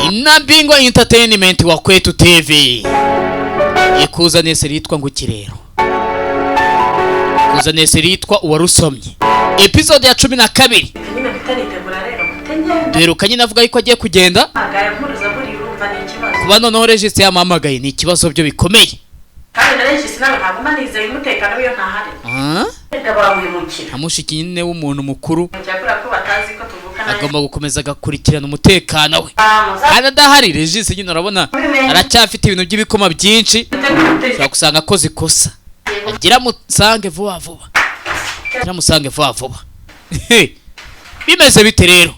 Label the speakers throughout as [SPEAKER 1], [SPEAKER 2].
[SPEAKER 1] Inabingwa Entertainment wa Kwetu TV ikuzaniye série yitwa ngo Ikirero, ikuzaniye série yitwa Uwarusomye, episode ya 12.
[SPEAKER 2] Nyine mpita nitegura rero, mpite ngenda.
[SPEAKER 1] Duheruka nyine avuga yuko agiye kugenda.
[SPEAKER 2] Mpagaye mpuruza, buriya urumva ni ikibazo.
[SPEAKER 1] Kuba noneho Regis yamuhamagaye ni ikibazo byo bikomeye.
[SPEAKER 2] Kandi na Regis nawe ntabwo mba nizeye umutekano w'iyo ntahari.
[SPEAKER 1] Ah?
[SPEAKER 2] Reka bawimukira.
[SPEAKER 1] Nka mushiki nyine w'umuntu mukuru,
[SPEAKER 2] Njya kubera ko batazi ko tuvukana.
[SPEAKER 1] agomba gukomeza agakurikirana umutekano we kandi adahari. Regis nyine urabona aracyafite ibintu by'ibikoma byinshi, ushobora gusanga akoze ikosa. Agira musange vuba vuba, agira musange vuba vuba. Bimeze bite rero?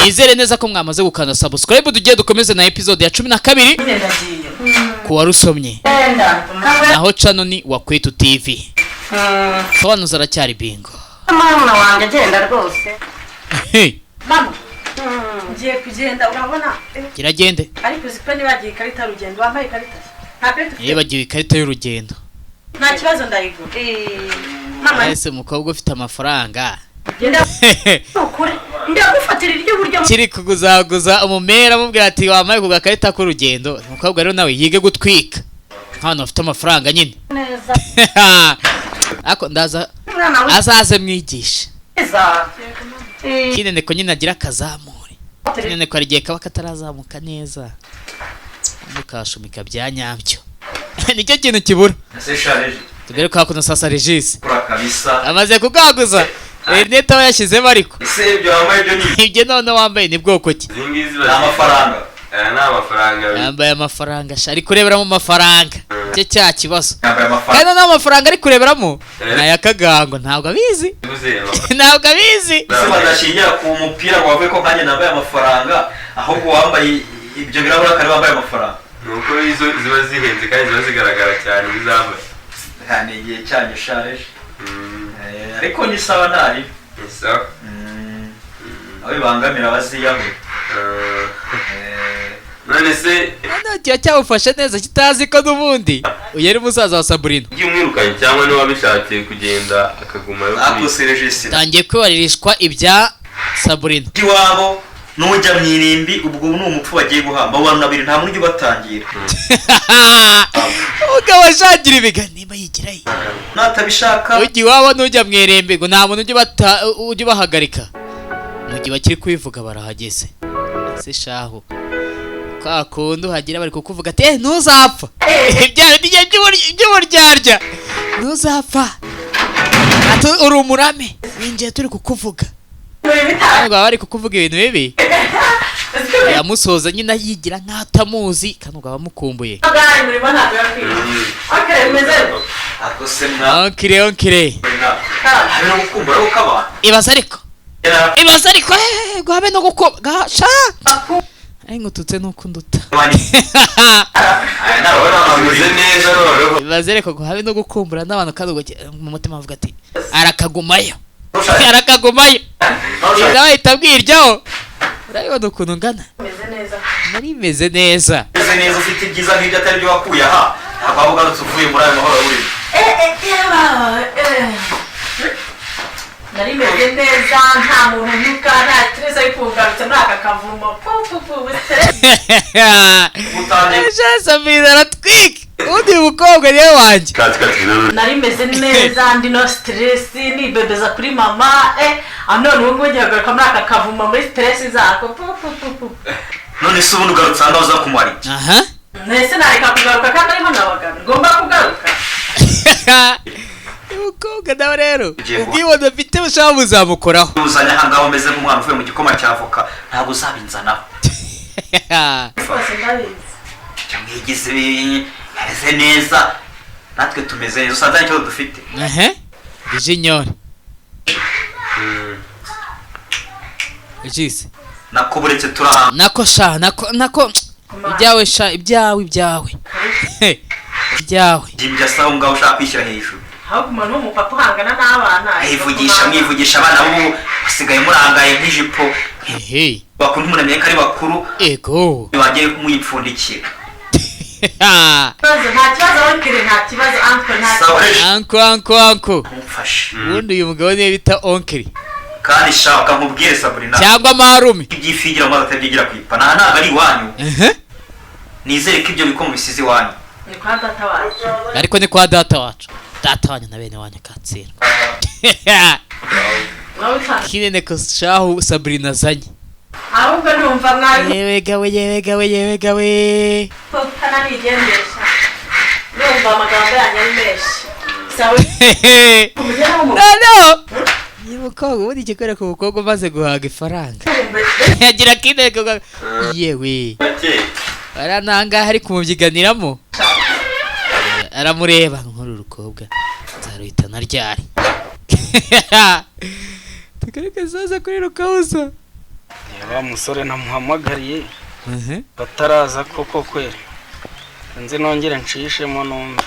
[SPEAKER 1] Nizere neza ko mwamaze gukanda subscribe. Tugiye dukomeze na episode ya 12
[SPEAKER 2] Nyine ndagiye.
[SPEAKER 1] ku Warusomye.
[SPEAKER 2] Genda.
[SPEAKER 1] Naho channel ni wa Kwetu TV. Sobanuza aracyari Bingo.
[SPEAKER 3] Mwana wanjye, agenda rwose.
[SPEAKER 2] Mama, ngiye kugenda, urabona.
[SPEAKER 1] Kiragende.
[SPEAKER 2] Ariko uzi ko nibagiye ikarita y'urugendo? Wambaye ikarita? Nta karita ufite?
[SPEAKER 1] Yibagiwe ikarita y'urugendo.
[SPEAKER 2] Nta kibazo, ndayigura mama.
[SPEAKER 1] Ese umukobwa ufite amafaranga
[SPEAKER 2] Genda.
[SPEAKER 3] Ukuri ndagufatira iry'uburyo.
[SPEAKER 1] Kiri kuguzaguza umumera amubwira ati: "Wambaye ku gakarita k'urugendo." Umukobwa rero nawe yige gutwika nk'abantu bafite amafaranga nyine.
[SPEAKER 3] Neza.
[SPEAKER 1] Ariko ndaza
[SPEAKER 3] Umwana
[SPEAKER 1] azaze mwigishe.
[SPEAKER 3] wiza.
[SPEAKER 1] Kineneko nyine agira akazamure. Kineneko hari igihe kaba katarazamuka neza, mukashumika bya nyabyo, nicyo kintu kibura.
[SPEAKER 4] Ese shareje?
[SPEAKER 1] Tugere kwa kuno sasa Regis
[SPEAKER 4] Kura kabisa.
[SPEAKER 1] amaze kugaguza rinete aba yashyizemo, ariko
[SPEAKER 4] Ese ibyo wambaye byo ni
[SPEAKER 1] ibyo none wambaye ni bwoko ki?
[SPEAKER 5] Izi ngizi
[SPEAKER 4] Ni amafaranga.
[SPEAKER 5] Aya ni amafaranga.
[SPEAKER 1] Yambaye amafaranga sha, ari kureberamo amafaranga, cye cya kibazo.
[SPEAKER 4] Yambaye amafaranga.
[SPEAKER 1] Kandi n'amafaranga ari kureberamo ni aya Kagango, ntabwo abizi.
[SPEAKER 5] Bivuze amafaranga.
[SPEAKER 1] Ntabwo abizi.
[SPEAKER 4] Ese badashingira ku mupira ngo bavuge ko nkanjye nambaye amafaranga, ahubwo wambaye ibyo birahuri akaba wambaye amafaranga?
[SPEAKER 5] Ni uko izo ziba zihenze kandi ziba zigaragara cyane izambaye.
[SPEAKER 4] Ni igihe cyanyu shareje. Ariko ni sawa, ntari
[SPEAKER 5] Ni sawa.
[SPEAKER 4] Aho bibangamira abaziyahura.
[SPEAKER 5] None se
[SPEAKER 1] Noneho kiba cyamufashe neza, kitazi ko n'ubundi uyu ari musaza wa Sabrina.
[SPEAKER 5] Ugiye umwirukanye cyangwa niba wabishakiye kugenda akagumayo?
[SPEAKER 4] Ariko se Regis,
[SPEAKER 1] Tangiye kwibaririshwa ibya Sabrina.
[SPEAKER 4] iwabo nujya mu irimbi, ubwo ni umupfu bagiye guhamba. Abo bantu babiri nta muntu ujya ubatangira.
[SPEAKER 1] Umugabo ashagira imigani nimba yigirayo.
[SPEAKER 4] Natabishaka.
[SPEAKER 1] Ujya iwabo n'ujya mu irembe ngo nta muntu ujya ubahagarika. Mu gihe bakiri kubivuga barahageze. Ese shahu, kwa kundi uhagera bari kukuvuga ati: "Eh, ntuzapfa," ibya bindi by'uburyarya, "Ntuzapfa," ati: "Uri umurame winjiye turi kukuvuga." Ntabwo baba bari kukuvuga ibintu bibi. Yamusoza nyine yigira nk'aho atamuzi kandi ubwo aba amukumbuye.
[SPEAKER 2] Bwari murimo ntabwo yakwiye. Okay, bimeze.
[SPEAKER 4] Ariko se mwa
[SPEAKER 1] Onkire, onkire.
[SPEAKER 4] Habe no gukumbura ko abantu
[SPEAKER 1] Ibaze ariko, ibaze ariko, ngo habe no gukuba sha, ari ngututse nuko nduta.
[SPEAKER 4] Aya ni
[SPEAKER 5] Urabona ameze neza noneho.
[SPEAKER 1] Ibaze ariko ngo habe no gukumbura n'abantu, kandi ubwo mu mutima avuga ati: "Arakagumayo, arakagumayo." Nawe ahita abwiryaho: "Urabibona ukuntu ngana?"
[SPEAKER 2] Bimeze neza.
[SPEAKER 1] Nari meze neza.
[SPEAKER 4] Umeze neza, ufite ibyiza nk'ibyo atari byo wakuye aha, ntabwo waba ugarutse uvuye muri ayo mahoro urimo.
[SPEAKER 2] Eh, nari meze neza, nta muntu ntuka, nta stress, ariko ubu ngarutse muri aka kavumo, pu pu pu, stress.
[SPEAKER 1] Samira aratwika ubundi uyu mukobwa niwe wanjye.
[SPEAKER 5] Kati kati.
[SPEAKER 2] Nari meze neza, ndi no stress, nibebeza kuri mama. None ubu ngubu ngiye kugaruka muri aka kavumo muri stress zako, pu pu pu pu.
[SPEAKER 4] None se ubundi ugarutse aha ngaho uza kumara iki?
[SPEAKER 1] Aha.
[SPEAKER 2] Ese nareka kugaruka kandi ariho nabaga ngomba kugaruka?
[SPEAKER 1] Uyu mukobwa nawe rero ubwibone afite bushaka buzamukoraho.
[SPEAKER 4] Uzanye aha ngaho umeze nk'umwana uvuye mu gikoma cya avoka, ntabwo uzabinzanaho.
[SPEAKER 2] Rwose ndabizi.
[SPEAKER 4] Mwigize ameze neza, natwe tumeze neza, usanga nta kibazo dufite.
[SPEAKER 1] Ehe, Jinyori Jise.
[SPEAKER 4] Nako buretse turi aha.
[SPEAKER 1] Nako sha, nako ibyawe sha, ibyawe, ibyawe, ibyawe.
[SPEAKER 4] Ibyo asa aho ngaho ushaka kwishyira hejuru.
[SPEAKER 2] Ahubwo umuntu w'umupapa uhangana n'abana.
[SPEAKER 4] Mwivugisha, mwivugisha, abana b'ubu basigaye murangaye nk'ijipo.
[SPEAKER 1] Ehe.
[SPEAKER 4] Bakuru ntimunamenye ko ari bakuru.
[SPEAKER 1] Ego.
[SPEAKER 4] Bagiye muyipfundikira.
[SPEAKER 2] Kibazo, nta kibazo onkire, nta kibazo uncle, nta
[SPEAKER 4] Sawa.
[SPEAKER 2] kibazo.
[SPEAKER 1] Uncle, uncle, uncle.
[SPEAKER 4] Mumfashe.
[SPEAKER 1] Ubundi uyu mugabo niwe bita onkiri.
[SPEAKER 4] Kandi shaka nkubwire, Sabrina,
[SPEAKER 1] Cyangwa marume.
[SPEAKER 4] Ibyifigira mu mazi atabyigira ku ipana, ntabwo ari iwanyu.
[SPEAKER 1] Ehe.
[SPEAKER 4] Nizere ko ibyo bikomo bisize iwanyu.
[SPEAKER 2] Ni kwa data wacu.
[SPEAKER 1] Ariko ni kwa data wacu, data wanyu na bene wanyu katsira.
[SPEAKER 2] Wowe utanga.
[SPEAKER 1] Kinene ko shahu Sabrina azanye.
[SPEAKER 2] Ahubwo ndumva mwari
[SPEAKER 1] Yewe gawe, yewe gawe, yewe gawe.
[SPEAKER 2] utananigendesha, ndumva amagambo yanyu ari menshi. Sawa, umugera mu
[SPEAKER 1] No no, niba umukobwa ubundi ikikwereka umukobwa umaze guhaga ifaranga yagira kinene ko yewe baranangaha ari kumubyiganiramo, aramureba nk'uru rukobwa nzaruhitana ryari? Tugaruke sasa kuri Rukawuza.
[SPEAKER 6] Wa musore namuhamagariye bataraza koko kweri, nze nongere nshishemo numve.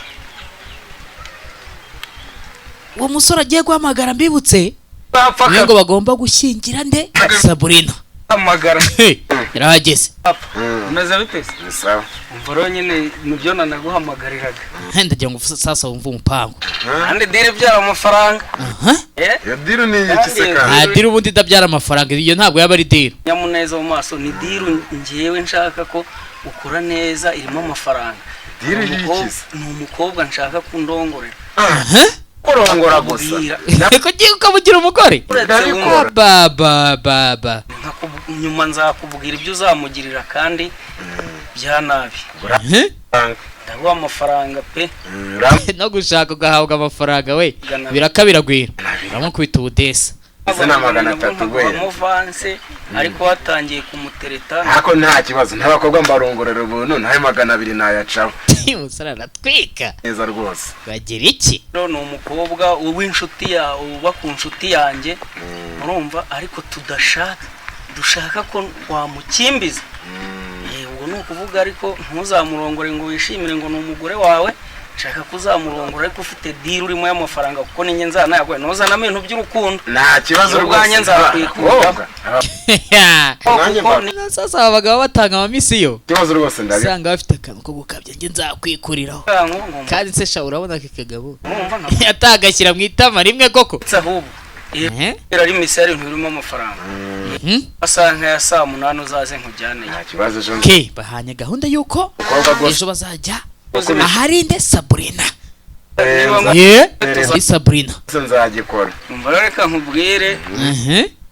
[SPEAKER 1] Uwo musore agiye guhamagara, mbibutse
[SPEAKER 6] Bapfa.
[SPEAKER 1] niyo ngo bagomba gushyingira nde? Sabrina.
[SPEAKER 6] Akahamagara.
[SPEAKER 1] Hey, yarahageze.
[SPEAKER 6] Umeze bite se?
[SPEAKER 7] Ni sawa.
[SPEAKER 6] Umva rero nyine nibyo nanaguhamagariraga.
[SPEAKER 1] Ndagira ngo sasa wumve umupango.
[SPEAKER 6] Kandi deal ibyara amafaranga.
[SPEAKER 1] Aha.
[SPEAKER 6] Eh?
[SPEAKER 7] Iyo deal ni iki se
[SPEAKER 1] Nta
[SPEAKER 7] kandi?
[SPEAKER 1] deal ubundi idabyara amafaranga, iyo ntabwo yaba ari deal.
[SPEAKER 6] Nyamuneza mu maso ni deal ngewe nshaka ko ukora neza, irimo amafaranga.
[SPEAKER 7] Deal
[SPEAKER 6] Ni
[SPEAKER 7] y'iki se?
[SPEAKER 6] Ni umukobwa nshaka kundongorera.
[SPEAKER 1] Aha.
[SPEAKER 7] Kurongora gusa?
[SPEAKER 6] Mbwira.
[SPEAKER 1] Ko ugiye ukamugira umugore?
[SPEAKER 6] Uretse
[SPEAKER 7] Ndabikora.
[SPEAKER 1] Ba ba ba ba.
[SPEAKER 6] Nyuma nzakubwira ibyo uzamugirira kandi bya nabi.
[SPEAKER 1] Eh?
[SPEAKER 6] Ndaguha amafaranga pe.
[SPEAKER 1] No gushaka ugahabwa amafaranga we birakabiragwira, uramukubita ubudesa.
[SPEAKER 7] Ese ni 300 we?
[SPEAKER 6] Amuvanse ariko watangiye kumutereta.
[SPEAKER 7] Ariko nta kibazo, ntabakobwa mbarongorera ubuntu, ntayo 200 nayacaho.
[SPEAKER 1] Umusore aratwika.
[SPEAKER 7] Neza rwose.
[SPEAKER 1] Bagira iki?
[SPEAKER 6] Rero ni umukobwa w'inshuti ya uba ku nshuti yanjye, urumva, ariko tudashaka, dushaka ko wamukimbiza. Ubwo ni ukuvuga, ariko ntuzamurongore ngo wishimire ngo ni umugore wawe. Nshaka ko uzamurongora ariko ufite deal urimo y'amafaranga, kuko ninjye nzanayaguhe, ntuzanamo ibintu by'urukundo.
[SPEAKER 7] Nta kibazo
[SPEAKER 6] Iyo
[SPEAKER 7] rwose.
[SPEAKER 6] ubwanjye nzakwikuraho.
[SPEAKER 7] Abakobwa, nanjye
[SPEAKER 6] Kuko
[SPEAKER 1] Sasa aba bagabo batanga amamisiyo.
[SPEAKER 7] Ikibazo rwose ndabi
[SPEAKER 1] Usanga bafite akantu ko gukabya, njye nzakwikuriraho.
[SPEAKER 6] ngo
[SPEAKER 1] Kandi se sha, urabona aka kagabo
[SPEAKER 6] urumva nka
[SPEAKER 1] atagashyira mu itama rimwe koko?
[SPEAKER 6] Ahubwo
[SPEAKER 1] Eh?
[SPEAKER 6] ari misiyo ari ibintu birimo amafaranga.
[SPEAKER 1] Hmm?
[SPEAKER 6] Amasaha nk'aya saa 8 uzaze nkujyaneyo.
[SPEAKER 7] Nta kibazo, ejo
[SPEAKER 1] Okay, bahanye gahunda y'uko
[SPEAKER 7] umukobwa rwose.
[SPEAKER 1] ejo bazajya aharinde Sabrina.
[SPEAKER 6] Niba
[SPEAKER 1] Ye?
[SPEAKER 7] Neza.
[SPEAKER 1] Ari Sabrina.
[SPEAKER 7] Nzagikora.
[SPEAKER 6] Umva rero, reka nkubwire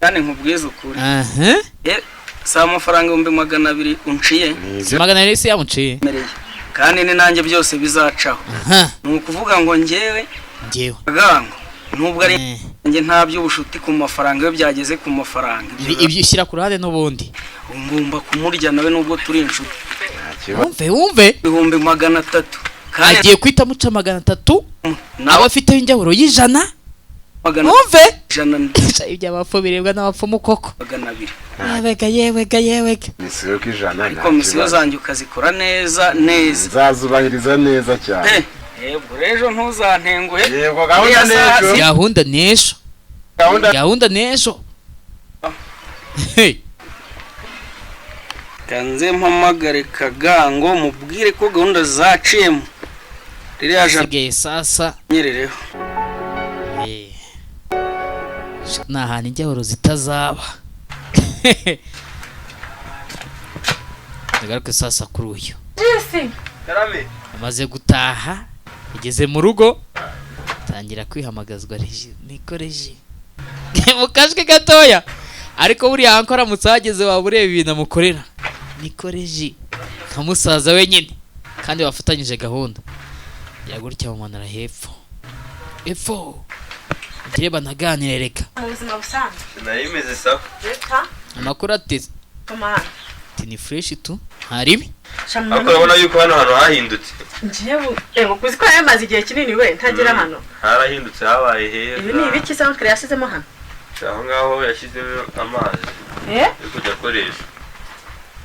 [SPEAKER 6] kandi nkubwize ukuri. Si amafaranga 200,000 unciye.
[SPEAKER 1] Si 200 se yamuciye?
[SPEAKER 6] Mereye kandi ni nanjye byose bizacaho.
[SPEAKER 1] Aha.
[SPEAKER 6] Ni ukuvuga ngo njyewe
[SPEAKER 1] Njyewe.
[SPEAKER 6] Gango nubwo ari
[SPEAKER 1] Eh.
[SPEAKER 6] njye nta by'ubushuti ku mafaranga, iyo byageze ku mafaranga
[SPEAKER 1] Ibyo ushyira ku ruhande n'ubundi.
[SPEAKER 6] Ngomba kumurya nawe nubwo turi inshuti.
[SPEAKER 7] Nta kibazo.
[SPEAKER 1] Wumve wumve.
[SPEAKER 6] 300,000 kandi
[SPEAKER 1] Agiye kwita amuca 300,
[SPEAKER 6] nawe
[SPEAKER 1] aba afiteho injyawuro y'ijana.
[SPEAKER 6] Magana
[SPEAKER 1] Wumve.
[SPEAKER 6] ijana.
[SPEAKER 1] Iby'abapfu birebwa n'abapfumu koko.
[SPEAKER 6] 200.
[SPEAKER 1] Yewega, yewega, yewega.
[SPEAKER 7] Misiyo k'ijana nta
[SPEAKER 6] Ariko misiyo
[SPEAKER 7] kibazo.
[SPEAKER 6] zanjye ukazikora neza neza.
[SPEAKER 7] Nzazubahiriza neza cyane.
[SPEAKER 6] Yego, rero ntuzantenguhe.
[SPEAKER 7] Yego, gahunda
[SPEAKER 6] Iriya saha
[SPEAKER 7] n'ejo.
[SPEAKER 1] Gahunda n'ejo.
[SPEAKER 7] Gahunda.
[SPEAKER 1] Gahunda n'ejo. Hey.
[SPEAKER 6] Kanze mpamagare Kagango mubwire ko gahunda zaciyemo ririya jana.
[SPEAKER 1] Asigaye sasa.
[SPEAKER 6] Nyerereho.
[SPEAKER 1] Ni ahantu injyawuro zitazaba. Nagaruke sasa kuri uyu.
[SPEAKER 2] Jisi.
[SPEAKER 5] Karame.
[SPEAKER 1] Amaze gutaha, ageze mu rugo tangira kwihamagazwa reji, niko reji mu kajwi gatoya, ariko buriya ankora aramutse ahageze waba ureba ibintu amukorera, niko reji nka musaza we nyine kandi bafatanyije gahunda ya gutya bamanura hepfo hepfo ugire banaganire reka.
[SPEAKER 2] Mu buzima busanzwe.
[SPEAKER 5] Nari imeze sawa.
[SPEAKER 2] Reka.
[SPEAKER 1] Amakuru ati
[SPEAKER 2] Tuma hano.
[SPEAKER 1] Ati ni fresh tu, ntaribi.
[SPEAKER 5] Ariko urabona yuko hano hantu hahindutse.
[SPEAKER 2] Njyewe ego kuzi ko yamaze igihe kinini we ntagera hano.
[SPEAKER 5] Harahindutse, habaye heza.
[SPEAKER 2] Ibi ni ibiki se uncle yasizemo hano?
[SPEAKER 5] Aho ngaho yashyizemo amazi
[SPEAKER 2] Eh?
[SPEAKER 5] yo kujya akoresha.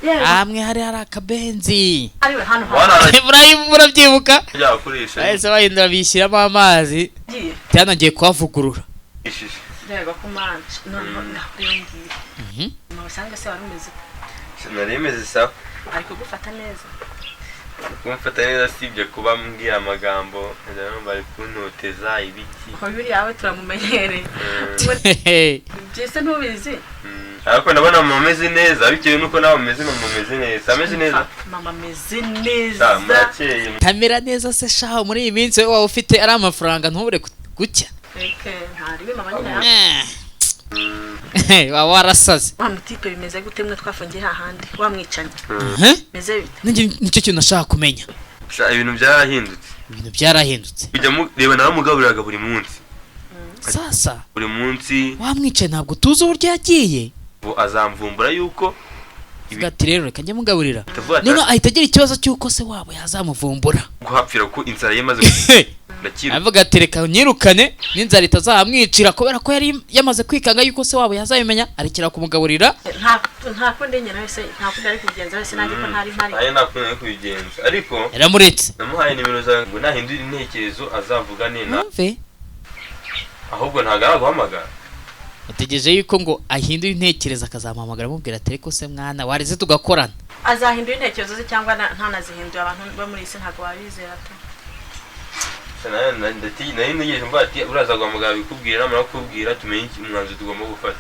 [SPEAKER 2] Yewe.
[SPEAKER 1] Hamwe hari akabenzi.
[SPEAKER 2] Ariwe hano hano.
[SPEAKER 5] Hano
[SPEAKER 1] Murabyibuka?
[SPEAKER 5] arajya akoresha.
[SPEAKER 1] Bahise bahindura bishyiramo amazi.
[SPEAKER 2] Ngiye.
[SPEAKER 1] Byanagiye kuhavugurura.
[SPEAKER 5] Ishije.
[SPEAKER 2] Reba ku mana. Noneho ndakuriyo mbwira.
[SPEAKER 1] Mhm.
[SPEAKER 2] Mu busanzwe se wari umeze ute?
[SPEAKER 5] Nari imeze sawa.
[SPEAKER 2] Ari kugufata neza.
[SPEAKER 5] Kumfata neza sibye kuba mbwira amagambo nkajya numva ari kuntoteza ibiki.
[SPEAKER 2] Buriya we turamumenyereye. Byese ntubizi.
[SPEAKER 5] Ariko ndabona mama ameze neza bitewe n'uko nawe umeze, mama ameze neza, ameze neza.
[SPEAKER 2] Mama ameze
[SPEAKER 5] Sha,
[SPEAKER 2] neza.
[SPEAKER 5] murakeye.
[SPEAKER 1] Tamera neza se shaho, muri iyi minsi wowe waba ufite ari amafaranga ntubure gucya.
[SPEAKER 2] Eke ntaribi mama nyine.
[SPEAKER 1] Waba warasaze.
[SPEAKER 2] Wa mutipe bimeze gute mwe twafungiye hahandi wamwicanye?
[SPEAKER 1] Eh?
[SPEAKER 2] Bimeze bite?
[SPEAKER 1] Nanjye nicyo kintu nashaka kumenya.
[SPEAKER 5] Sha, ibintu byarahindutse.
[SPEAKER 1] Ibintu byarahindutse.
[SPEAKER 5] Kujya reba naramugaburiraga buri munsi.
[SPEAKER 1] Sasa
[SPEAKER 5] buri munsi.
[SPEAKER 1] Wamwicaye ntabwo tuzi uburyo yagiye.
[SPEAKER 5] Ubu azamvumbura yuko
[SPEAKER 1] Avuga ati rero reka njye mugaburira.
[SPEAKER 5] Ndavuga ati
[SPEAKER 1] Noneho ahita agira ikibazo cy'uko se wabo yazamuvumbura.
[SPEAKER 5] Guhapfira ko inzara ye imaze ndakira.
[SPEAKER 1] Avuga ati reka nyirukane n'inzara itazamwicira, kubera ko yari yamaze kwikanga yuko se wabo yazabimenya, arekera kumugaburira.
[SPEAKER 2] Nta kundi nyina wese, nta kundi ari kubigenza wese, nanjye ko ntari mpari.
[SPEAKER 5] Nayo nta kundi ari kubigenza ariko
[SPEAKER 1] Yaramuretse.
[SPEAKER 5] Namuhaye nimero zawe ngo nahindura intekerezo azavugane na
[SPEAKER 1] Mwumve.
[SPEAKER 5] Ahubwo ntabwo araguhamagara.
[SPEAKER 1] Ategereje yuko ngo ahindure intekerezo akazamuhamagara amubwira ati ariko se mwana wareze tugakorana.
[SPEAKER 2] Azahindura intekerezo ze cyangwa ntanazihinduye, abantu bo muri iyi si ntabwo babizera tu.
[SPEAKER 5] Nari ntegereje mvuga ati uraza guhamagara bikubwira, namara kukubwira tumenye umwanzuro tugomba gufata.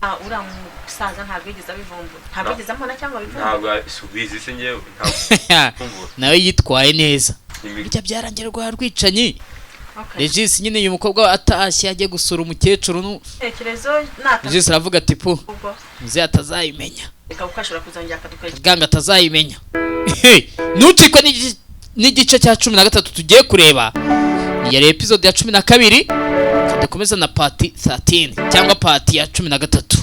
[SPEAKER 2] Ah, uriya musaza ntabwo yigeze abivumbura, ntabwo yigeze amubona cyangwa abivumbura.
[SPEAKER 5] Ntabwo subizi se njyewe ntabwo mvumbura.
[SPEAKER 1] Nawe yitwaye neza. Burya byarangira rwa rwicanyi.
[SPEAKER 2] Okay.
[SPEAKER 1] Regis nyine uyu mukobwa atashye agiye gusura umukecuru
[SPEAKER 2] Intekerezo nata
[SPEAKER 1] Regis aravuga ati pu
[SPEAKER 2] ubwo
[SPEAKER 1] muzehe atazayimenya.
[SPEAKER 2] Reka kuko ashobora kuzongera akadukorera.
[SPEAKER 1] Bwanga atazayimenya. Ntucikwe n'igice cya 13 tugiye kureba. Iyi yari episode ya 12, dukomeza na part 13 cyangwa part ya 13.